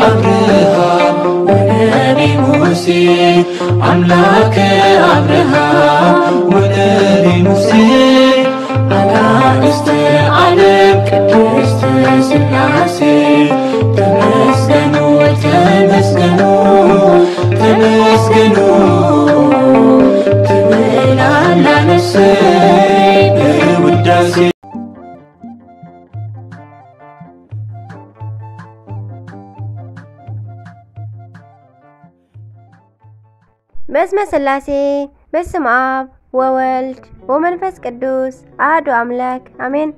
አብርሃም ወነቢ ሙሴ፣ አምላከ አብርሃም ወነቢ ሙሴ፣ አናእስተ ዓለም ቅድስት ሥላሴ፣ ተመስገኑ፣ ተመስገኑ፣ ተመስገኑ ትብል ኣላ ነፍሰይ ብውዳሴ። በስመ ሥላሴ፣ በስመ አብ ወወልድ ወመንፈስ ቅዱስ አሐዱ አምላክ አሜን።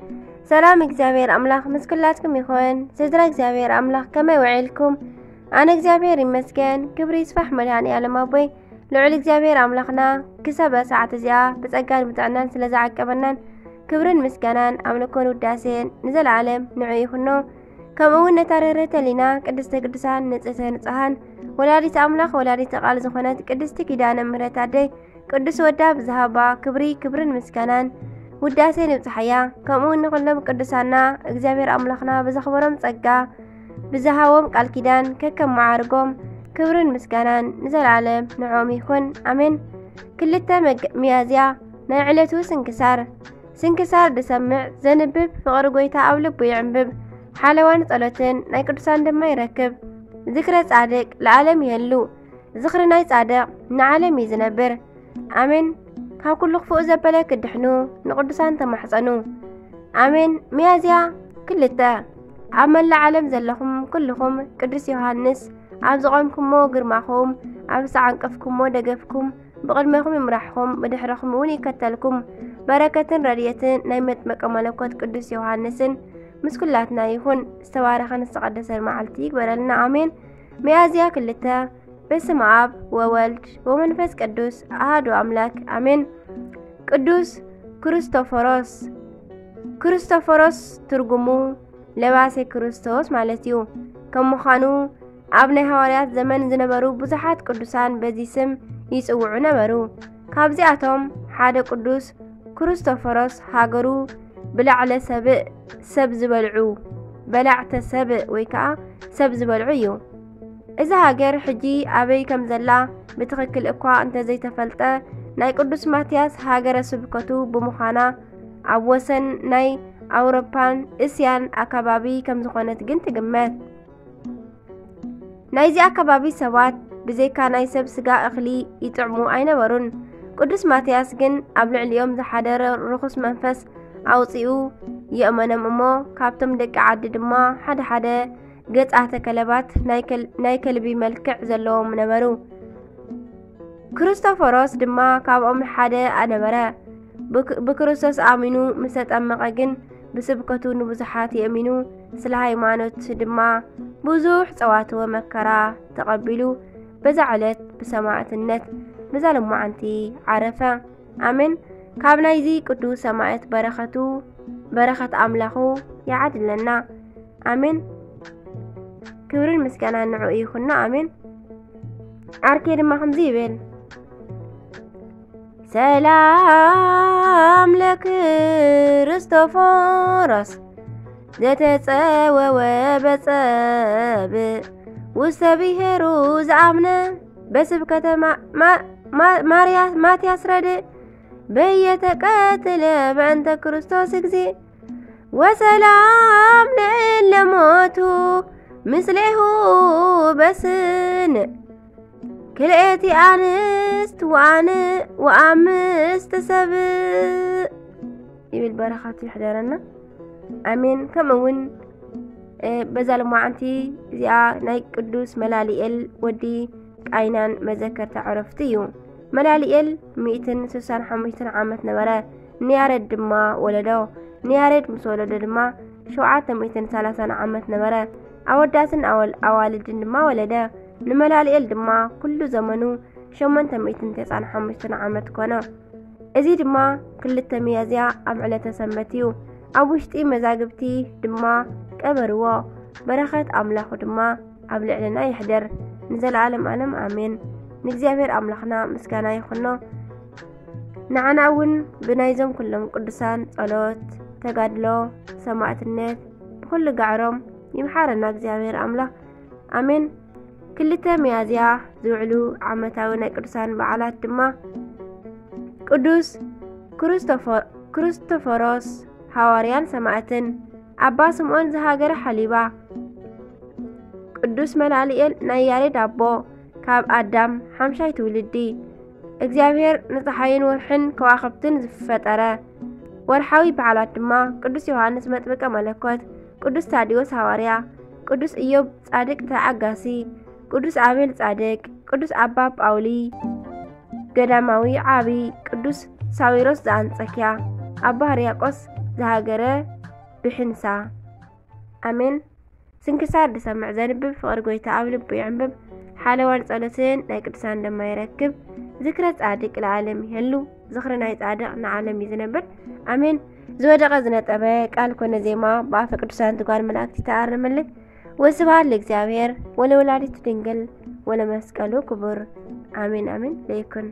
ሰላም እግዚኣብሔር ኣምላኽ ምስ ኩላትኩም ይኹን። ስድራ እግዚኣብሔር ኣምላኽ ከመይ ውዒልኩም? ኣነ እግዚኣብሔር ይመስገን፣ ክብሪ ይስፋሕ መድኃኔ ዓለም ኣቦይ። ልዑል እግዚኣብሔር ኣምላኽና ክሳብ ሰዓት እዚኣ ብጸጋን ብጥዕናን ስለ ዝዓቀበናን ክብርን ምስጋናን ኣምልኮን ውዳሴን ንዘለዓለም ንዑ ይኹኖ። ከምኡ እውን ነታ ርህርህተ ሊና ቅድስተ ቅዱሳን ንጽህተ ንጹሃን ወላዲት ኣምላኽ ወላዲት ቃል ዝኾነት ቅድስቲ ኪዳነ ምሕረት ኣደይ ቅዱስ ወዳ ብዝሃባ ክብሪ ክብርን ምስጋናን ውዳሴን ይብጽሓያ። ከምኡ እውን ንኹሎም ቅዱሳና እግዚኣብሔር ኣምላኽና ብዘኽበሮም ጸጋ ብዝሃቦም ቃል ኪዳን ከከም መዓርጎም ክብርን ምስጋናን ንዘለዓለም ንዕኦም ይኹን ኣሜን። ክልተ መግ- ሚያዝያ ናይ ዕለቱ ስንክሳር። ስንክሳር ዝሰምዕ ዘንብብ ፍቕሪ ጎይታ ኣብ ልቡ ይዕንብብ፣ ሓለዋን ጸሎትን ናይ ቅዱሳን ድማ ይረክብ። ዝክረ ጻድቅ ለዓለም ይህሉ፣ ዝኽሪ ናይ ጻድቕ ንዓለም እዩ ዝነብር። ኣሜን። ካብ ኩሉ ክፉእ ዘበለ ክድሕኑ ንቅዱሳን ተማሕጸኑ። ኣሜን። ሚያዝያ ክልተ። ኣብ መላእ ዓለም ዘለኹም ኩልኹም ቅዱስ ዮሃንስ ኣብ ዝቖምኩሞ ግርማኹም፣ ኣብ ዝዓንቀፍኩሞ ደገፍኩም፣ ብቕድሜኹም ይምራሕኹም፣ ብድሕረኹም እውን ይከተልኩም። በረከትን ረድኤትን ናይ መጥመቀ መለኮት ቅዱስ ዮሃንስን ምስ ኩላትና ይኹን። ዝተባረኸን ዝተቐደሰን መዓልቲ ይግበረልና። ኣሜን። ሚያዝያ ክልተ። በስመ አብ ወወልድ ወመንፈስ ቅዱስ አሐዱ አምላክ አሜን። ቅዱስ ክርስቶፎሮስ። ክርስቶፎሮስ ትርጉሙ ለባሴ ክርስቶስ ማለት እዩ። ከም ምዃኑ ኣብ ናይ ሃዋርያት ዘመን ዝነበሩ ብዙሓት ቅዱሳን በዚ ስም ይጽውዑ ነበሩ። ካብዚኣቶም ሓደ ቅዱስ ክርስቶፎሮስ ሃገሩ ብላዕለ ሰብእ፣ ሰብ ዝበልዑ፣ በላዕተ ሰብእ ወይ ከዓ ሰብ ዝበልዑ እዩ። እዛ ሃገር ሕጂ ኣበይ ከም ዘላ ብትኽክል እኳ እንተዘይተፈልጠ፣ ናይ ቅዱስ ማትያስ ሃገረ ስብከቱ ብምዃና ኣብ ወሰን ናይ ኣውሮፓን እስያን ኣከባቢ ከም ዝኾነት ግን ትግመት። ናይዚ ኣከባቢ ሰባት ብዘይካ ናይ ሰብ ስጋ እኽሊ ይጥዕሙ ኣይነበሩን። ቅዱስ ማትያስ ግን ኣብ ልዕሊኦም ዝሓደረ ርኹስ መንፈስ ኣውጺኡ የእመኖም እሞ፣ ካብቶም ደቂ ዓዲ ድማ ሓደ ሓደ ገጻተ ከለባት ናይ ከል-፣ ናይ ከልቢ መልክዕ ዘለዎም ነበሩ። ክርስቶፎሮስ ድማ ካብኦም ሓደ ነበረ። ብክ-፣ ብክርስቶስ ኣሚኑ ምስ ተጠመቐ ግን ብስብከቱ ንብዙሓት የእሚኑ፣ ስለ ሃይማኖት ድማ ብዙሕ ጸዋትወ መከራ ተቐቢሉ በዛ ዕለት ብሰማዕትነት በዛ ሎማዓንቲ ዓረፈ። ኣሜን። ካብ ናይዚ ቅዱስ ሰማዕት በረኸቱ፣ በረኸት ኣምላኹ ይዓድለና። ኣሜን። ክብርን ምስጋናን ንዕኡ ይኹኖ። ኣሜን። ዓርኬ ድማ ከምዚ ይብል፣ ሰላም ለክርስቶፎሮስ ዘተጸወወ በጸብ ውስተ ብሔሩ ዝኣምነ በስብከተ ማ-፣ ማ-፣ ማ-፣ ማርያ-፣ ማትያስ ረድእ በየተቀትለ በእንተ ክርስቶስ እግዚእ ወሰላም ለእለ ሞቱ ምስሌሁ በስን ክልኤቲ ኣንስት ወኣን ወኣምስት ሰብ ይብል። በረኸቱ ይሕደረና። ኣሜን። ከምኡ እውን፣ እ፣ በዛ ሎማዓንቲ እዚኣ ናይ ቅዱስ መላሊኤል ወዲ ቃይናን መዘከርታ ዕረፍቱ እዩ። መላሊኤል ሚእትን ስሳን ሓሙሽተን ዓመት ነበረ፣ ንያረድ ድማ ወለዶ። ንያረድ ምስ ወለዶ ድማ ሸውዓተ ሚእትን ሰላሳን ዓመት ነበረ። ኣወዳትን ኣወል-፣ ኣዋልድን ድማ ወለደ። ንመላሊኤል ድማ ኩሉ ዘመኑ ሸሞንተ ሚእትን ተስዓን ሓሙሽተን ዓመት ኮነ። እዚ ድማ ክልተ ሚያዝያ ኣብ ዕለተ ሰንበት እዩ። ኣብ ውሽጢ መዛግብቲ ድማ ቀበርዎ። በረኸት ኣምላኹ ድማ ኣብ ልዕልና ይሕደር ንዘለዓለም ዓለም ኣሜን። ንእግዚኣብሔር ኣምላኽና ምስጋና ይኹኖ። ንዓና እውን ብናይዞም ኩሎም ቅዱሳን ጸሎት፣ ተጋድሎ፣ ሰማዕትነት ብኹሉ ጋዕሮም ይምሓረና እግዚኣብሔር ኣምላኽ። ኣሜን። ክልተ ሚያዝያ ዝውዕሉ ዓመታዊ ናይ ቅዱሳን በዓላት ድማ ቅዱስ ክርስቶፎ-፣ ክርስቶፎሮስ ሃዋርያን ሰማዕትን፣ ኣባ ስምዖን ዘሃገረ ሓሊባ፣ ቅዱስ መላልኤል ናይ ያሬድ ኣቦ፣ ካብ ኣዳም ሓምሻይ ትውልዲ፣ እግዚኣብሔር ንፀሓይን ወርሕን ከዋኽብትን ዝፈጠረ። ወርሓዊ በዓላት ድማ ቅዱስ ዮሃንስ መጥምቀ መለኮት፣ ቅዱስ ታዲዎስ ሃዋርያ፣ ቅዱስ ኢዮብ ጻድቅ ተዓጋሲ፣ ቅዱስ ኣቤል ጻድቅ፣ ቅዱስ ኣባ ጳውሊ ገዳማዊ ዓቢ፣ ቅዱስ ሳዊሮስ ዘኣንጸኪያ፣ ኣባ ሕርያቆስ ዘሃገረ ብሕንሳ። ኣሜን። ስንክሳር ዝሰምዕ ዘንብብ ፍቕሪ ጎይታ ኣብ ልቡ ይዕንብብ። ሓለዋን ጸሎትን ናይ ቅዱሳን ድማ ይረክብ። ዝክረ ጻድቅ ለዓለም ይህሉ። ዝኽሪ ናይ ጻድቕ ንዓለም እዩ ዝነብር። ኣሜን። ዝወደቐ ዝነጠበ ቃል ኮነ ዜማ ብኣፈ ቅዱሳን ትጓል መላእክት ይተኣረመለይ። ወስብሐት ለእግዚኣብሔር ወለወላዲቱ ድንግል ወለመስቀሉ ክቡር። ኣሜን ኣሜን ለይኩን።